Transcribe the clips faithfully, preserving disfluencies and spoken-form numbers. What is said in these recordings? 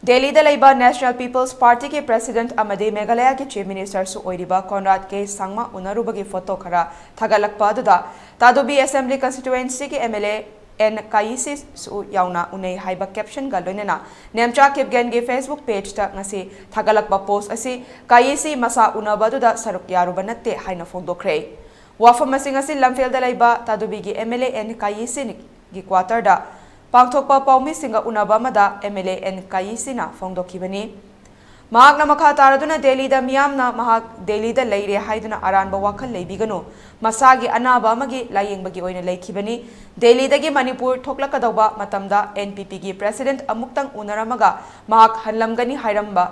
ꯗꯦꯜꯂꯤꯗ ꯂꯩꯕ National People's Partyꯒꯤ President ꯑꯃꯗꯤ ꯃꯦꯘꯥꯂꯌꯒꯤ Chief Ministerꯁꯨ ꯑꯣꯏꯔꯤꯕ ꯀꯣꯟꯔꯥꯗ ꯀꯦ ꯁꯪꯃ ꯎꯅꯔꯨꯕꯒꯤ photo ꯈꯔ ꯊꯥꯒꯠꯂꯛꯄ ꯑꯗꯨꯗ ꯇꯥꯗꯣꯕꯤ Assembly Constituencyꯒꯤ MLA ꯑꯦꯟ ꯀꯥꯌꯤꯁꯤꯁꯨ ꯌꯥꯎꯅ ꯎꯅꯩ ꯍꯥꯏꯕ captionꯒ ꯂꯣꯏꯅꯅ ꯅꯦꯝꯆꯥ ꯀꯤꯞꯒꯦꯟꯒꯤ Facebook pageꯇ ꯉꯁꯤ ꯊꯥꯒꯠꯂꯛꯄ post ꯑꯁꯤ ꯀꯥꯌꯤꯁꯤ ꯃꯁꯥ ꯎꯅꯕ ꯑꯗꯨꯗ ꯁꯔꯨꯛ ꯌꯥꯔꯨꯕ ꯅꯠꯇꯦ ꯍꯥꯏꯅ ꯐꯣꯡꯗꯣꯛꯈ꯭ꯔꯦ꯫ ꯋꯥꯐꯝ ꯑꯁꯤ ꯉꯁꯤ ꯂꯝꯐꯦꯜꯗ ꯂꯩꯕ ꯇꯥꯗꯣꯕꯤꯒꯤ MLA ꯑꯦꯟ ꯀꯥꯌꯤꯁꯤꯒꯤ quarterꯗ ꯄꯥꯡꯊꯣꯛꯄ ꯄꯥꯎꯃꯤꯁꯤꯡꯒ ꯎꯅꯕ ꯑꯃꯗ MLA ꯑꯦꯟ ꯀꯥꯌꯤꯁꯤꯅ ꯐꯣꯡꯗꯣꯛꯈꯤꯕꯅꯤ꯫ ꯃꯍꯥꯛꯅ ꯃꯈꯥ ꯇꯥꯔꯗꯨꯅ ꯗꯦꯜꯂꯤꯗ ꯃꯤꯌꯥꯝꯅ ꯃꯍꯥꯛ ꯗꯦꯜꯂꯤꯗ ꯂꯩꯔꯦ ꯍꯥꯏꯗꯨꯅ ꯑꯔꯥꯟꯕ ꯋꯥꯈꯜ ꯂꯩꯕꯤꯒꯅꯨ, ꯃꯁꯥꯒꯤ ꯑꯅꯥꯕ ꯑꯃꯒꯤ ꯂꯥꯌꯦꯡꯕꯒꯤ ꯑꯣꯏꯅ ꯂꯩꯈꯤꯕꯅꯤ꯫ ꯗꯦꯜꯂꯤꯗꯒꯤ ꯃꯅꯤꯄꯨꯔ ꯊꯣꯛꯂꯛꯀꯗꯧꯕ ꯃꯇꯝꯗ NPPꯒꯤ President ꯑꯃꯨꯛꯇꯪ ꯎꯅꯔꯝꯃꯒ ꯃꯍꯥꯛ ꯍꯜꯂꯝꯒꯅꯤ ꯍꯥꯏꯔꯝꯕ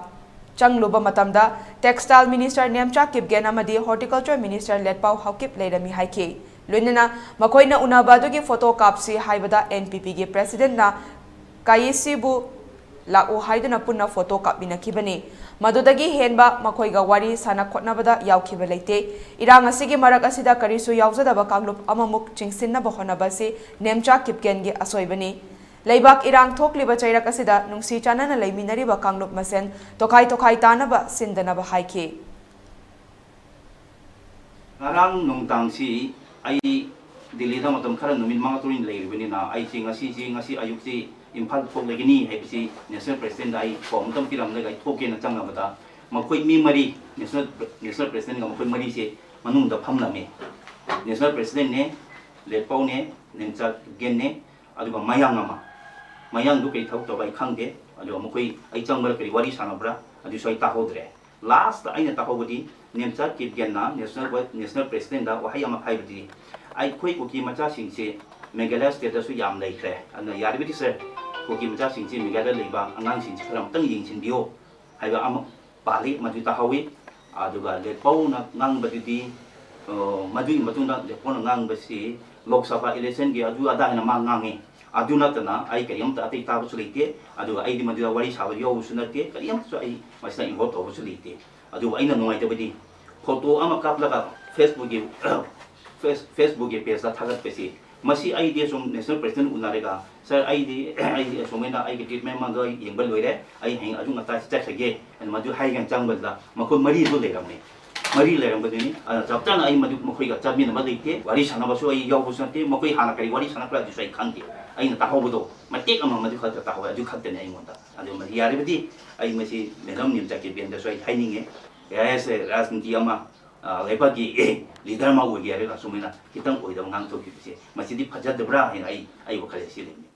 ꯆꯪꯂꯨꯕ ꯃꯇꯝꯗ Textile Minister ꯅꯦꯝꯆꯥ ꯀꯤꯞꯒꯦꯟ ꯑꯃꯗꯤ Horticulture Minister ꯂꯦꯠꯄꯥꯎ ꯍꯥꯎꯀꯤꯞ ꯂꯩꯔꯝꯃꯤ ꯍꯥꯏꯈꯤ꯫ ꯂꯣꯏꯅꯅ ꯃꯈꯣꯏꯅ ꯎꯅꯕ ꯑꯗꯨꯒꯤ photo ꯀꯥꯞꯁꯤ ꯍꯥꯏꯕꯗ NPPꯒꯤ Presidentꯅ ꯀꯥꯌꯤꯁꯤꯕꯨ ꯂꯥꯛꯎ ꯍꯥꯏꯗꯨꯅ ꯄꯨꯟꯅ photo ꯀꯥꯞꯃꯤꯟꯅꯈꯤꯕꯅꯤ꯫ ꯃꯗꯨꯗꯒꯤ ꯍꯦꯟꯕ ꯃꯈꯣꯏꯒ ꯋꯥꯔꯤ ꯁꯥꯟꯅ ꯈꯣꯠꯅꯕꯗ ꯌꯥꯎꯈꯤꯕ ꯂꯩꯇꯦ꯫ ꯏꯔꯥꯡ ꯑꯁꯤꯒꯤ ꯃꯔꯛ ꯑꯁꯤꯗ ꯀꯔꯤꯁꯨ ꯌꯥꯎꯖꯗꯕ ꯀꯥꯡꯂꯨꯞ ꯑꯃꯃꯨꯛ ꯆꯤꯡꯁꯤꯟꯅꯕ ꯍꯣꯠꯅꯕ ꯑꯁꯤ ꯅꯦꯝꯆꯥ ꯀꯤꯞꯒꯦꯟꯒꯤ ꯑꯁꯣꯏꯕꯅꯤ꯫ ꯂꯩꯕꯥꯛ ꯏꯔꯥꯡ ꯊꯣꯛꯂꯤꯕ ꯆꯩꯔꯛ ꯑꯁꯤꯗ ꯅꯨꯡꯁꯤ ꯆꯥꯟꯅꯅ ꯂꯩꯃꯤꯟꯅꯔꯤꯕ ꯀꯥꯡꯂꯨꯞ ꯃꯁꯦꯟ ꯇꯣꯈꯥꯏ ꯇꯣꯈꯥꯏ ꯇꯥꯅꯕ ꯁꯤꯟꯗꯅꯕ ꯍꯥꯏꯈꯤ꯫ ꯉꯔꯥꯡ ꯅꯨꯡꯗꯥꯡꯁꯤ ꯑꯩ ꯗꯤꯜꯂꯤꯗ ꯃꯇꯝ ꯈꯔ ꯅꯨꯃꯤꯠ ꯃꯉꯥ ꯇꯔꯨꯛꯅꯤ ꯂꯩꯔꯨꯕꯅꯤꯅ, ꯑꯩꯁꯤ ꯉꯁꯤꯁꯤ, ꯉꯁꯤ ꯑꯌꯨꯛꯁꯤ ꯏꯝꯐꯥꯜ ꯊꯣꯛꯂꯒꯅꯤ ꯍꯥꯏꯕꯁꯤ National Presidentꯗ ꯑꯩ ꯄꯥꯎ ꯑꯃꯇꯪ ꯄꯤꯔꯝꯂꯒ ꯑꯩ ꯊꯣꯛꯀꯦꯅ ꯆꯪꯂꯕꯗ, ꯃꯈꯣꯏ ꯃꯤ ꯃꯔꯤ, National, National Presidentꯒ ꯃꯈꯣꯏ ꯃꯔꯤꯁꯦ ꯃꯅꯨꯡꯗ ꯐꯝꯂꯝꯃꯦ꯫ National Presidentꯅꯦ, ꯂꯦꯠꯄꯥꯎꯅꯦ, ꯅꯦꯝꯆꯥ ꯀꯤꯞꯒꯦꯟꯅꯦ, ꯑꯗꯨꯒ ꯃꯌꯥꯡ ꯑꯃ꯫ ꯃꯌꯥꯡꯗꯨ ꯀꯔꯤ ꯊꯕꯛ ꯇꯧꯕ ꯑꯩ ꯈꯪꯗꯦ꯫ ꯑꯗꯨꯒ ꯃꯈꯣꯏ ꯑꯩ ꯆꯪꯕꯗ ꯀꯔꯤ ꯋꯥꯔꯤ ꯁꯥꯟꯅꯕ꯭ꯔꯥ ꯑꯗꯨꯁꯨ ꯑꯩ ꯇꯥꯍꯧꯗ꯭ꯔꯦ꯫ Lastꯇ ꯑꯩꯅ ꯇꯥꯍꯧꯕꯗꯤ ꯅꯦꯝꯆꯥ ꯀꯤꯞꯒꯦꯟꯅ National, National Presidentꯗ ꯋꯥꯍꯩ ꯑꯃ ꯍꯥꯏꯕꯗꯤ, "ꯑꯩꯈꯣꯏ ꯀꯨꯀꯤ ꯃꯆꯥꯁꯤꯡꯁꯦ ꯃꯦꯘꯥꯂꯌ stateꯇꯁꯨ ꯌꯥꯝ ꯂꯩꯈ꯭ꯔꯦ꯫ ꯑꯗꯨꯅ ꯌꯥꯔꯤꯕꯗꯤ sir, ꯀꯨꯀꯤ ꯃꯆꯥꯁꯤꯡꯁꯦ ꯃꯦꯘꯥꯂꯌ ꯂꯩꯕ ꯑꯉꯥꯡꯁꯤꯡꯁꯦ ꯈꯔ ꯑꯃꯨꯛꯇꯪ ꯌꯦꯡꯁꯤꯟꯕꯤꯌꯣ" ꯍꯥꯏꯕ ꯑꯃ ꯄꯥꯜꯂꯤ, ꯃꯗꯨ ꯇꯥꯍꯧꯋꯤ꯫ ꯑꯗꯨꯒ ꯂꯦꯠꯄꯥꯎꯅ ꯉꯥꯡꯕꯗꯨꯗꯤ, ꯑ, ꯃꯗꯨꯒꯤ ꯃꯇꯨꯡꯗ ꯂꯦꯠꯄꯥꯎꯅ ꯉꯥꯡꯕꯁꯤ ꯂꯣꯛ ꯁꯚꯥ electionꯒꯤ ꯑꯗꯨ ꯑꯗꯥ ꯍꯥꯏꯅ ꯃꯥ ꯉꯥꯡꯉꯤ꯫ ꯑꯗꯨ ꯅꯠꯇꯅ ꯑꯩ ꯀꯔꯤꯝꯇ ꯑꯇꯩ ꯇꯥꯕꯁꯨ ꯂꯩꯇꯦ, ꯑꯗꯨꯒ ꯑꯩꯗꯤ ꯃꯗꯨꯗ ꯋꯥꯔꯤ ꯁꯥꯕ ꯌꯥꯎꯕꯁꯨ ꯅꯠꯇꯦ, ꯀꯔꯤꯝꯇꯁꯨ ꯑꯩ ꯃꯁꯤꯗ involve ꯇꯧꯕꯁꯨ ꯂꯩꯇꯦ꯫ ꯑꯗꯨꯕꯨ ꯑꯩꯅ ꯅꯨꯡꯉꯥꯏꯇꯕꯗꯤ photo ꯑꯃ ꯀꯥꯞꯂꯒ Facebookꯀꯤ, Face-, Facebookꯀꯤ pageꯇ ꯊꯥꯒꯠꯄꯁꯤ, ꯃꯁꯤ ꯑꯩꯗꯤ ꯁꯨꯝ National President ꯎꯅꯔꯒ "ꯁꯥꯔ, ꯑꯩꯗꯤ ꯑꯩ ꯑꯁꯨꯃꯥꯏꯅ ꯑꯩꯒꯤ ꯇ꯭ꯔꯤꯠꯃꯦꯟ ꯑꯃꯒ ꯌꯦꯡꯕ ꯂꯣꯏꯔꯦ, ꯑꯩ ꯍꯌꯦꯡ ꯑꯗꯨꯝ ꯉꯟꯇꯥ ꯆꯠꯈ꯭ꯔꯒꯦ" ꯍꯥꯏꯅ ꯃꯗꯨ ꯍꯥꯏꯒꯅ ꯆꯪꯕꯗ ꯃꯈꯣꯏ ꯃꯔꯤꯗꯨ ꯂꯩꯔꯝꯃꯦ꯫ ꯃꯔꯤ ꯂꯩꯔꯝꯕꯗꯨꯅꯤ꯫ ꯑꯗꯨꯅ ꯆꯞ ꯆꯥꯅ ꯑꯩ ꯃꯗꯨ ꯃꯈꯣꯏꯒ ꯆꯠꯃꯤꯟꯅꯕ ꯂꯩꯇꯦ, ꯋꯥꯔꯤ ꯁꯥꯟꯅꯕꯁꯨ ꯑꯩ ꯌꯥꯎꯕꯁꯨ ꯅꯠꯇꯦ, ꯃꯈꯣꯏ ꯍꯥꯟꯅ ꯀꯔꯤ ꯋꯥꯔꯤ ꯁꯥꯟꯅꯈ꯭ꯔ ꯑꯗꯨꯁꯨ ꯑꯩ ꯈꯪꯗꯦ꯫ ꯑꯩꯅ ꯇꯥꯍꯧꯕꯗꯣ ꯃꯇꯦꯛ ꯑꯃ ꯃꯗꯨ ꯈꯛꯇ ꯇꯥꯍꯧꯋꯦ, ꯑꯗꯨ ꯈꯛꯇꯅꯤ ꯑꯩꯉꯣꯟꯗ꯫ ꯑꯗꯨ ꯃꯁꯤ ꯌꯥꯔꯤꯕꯗꯤ ꯑꯩ ꯃꯁꯤ ꯃꯦꯗꯥꯝ ꯅꯤꯝꯖꯥ ꯀꯦꯕꯤꯌꯟꯗꯁꯨ ꯑꯩ ꯍꯥꯏꯅꯤꯡꯉꯦ, ꯑꯦ ꯑꯥꯏ ꯑꯦꯁ ꯑꯦ ꯔꯥꯖꯅꯤꯇꯤ ꯑꯃ, ꯑ, ꯂꯩꯕꯥꯛꯀꯤ, ꯑꯦ, ꯂꯤꯗꯔ ꯑꯃ ꯑꯣꯏꯒꯦ ꯍꯥꯏꯔꯒ ꯑꯁꯨꯃꯥꯏꯅ ꯈꯤꯇꯪ ꯑꯣꯏꯗꯕ ꯉꯥꯡꯊꯣꯛꯈꯤꯕꯁꯦ ꯃꯁꯤꯗꯤ ꯐꯖꯗꯕ꯭ꯔꯥ ꯍꯥꯏꯅ ꯑꯩ ꯑꯩ ꯋꯥꯈꯜ ꯑꯁꯤ ꯂꯩꯅꯤ꯫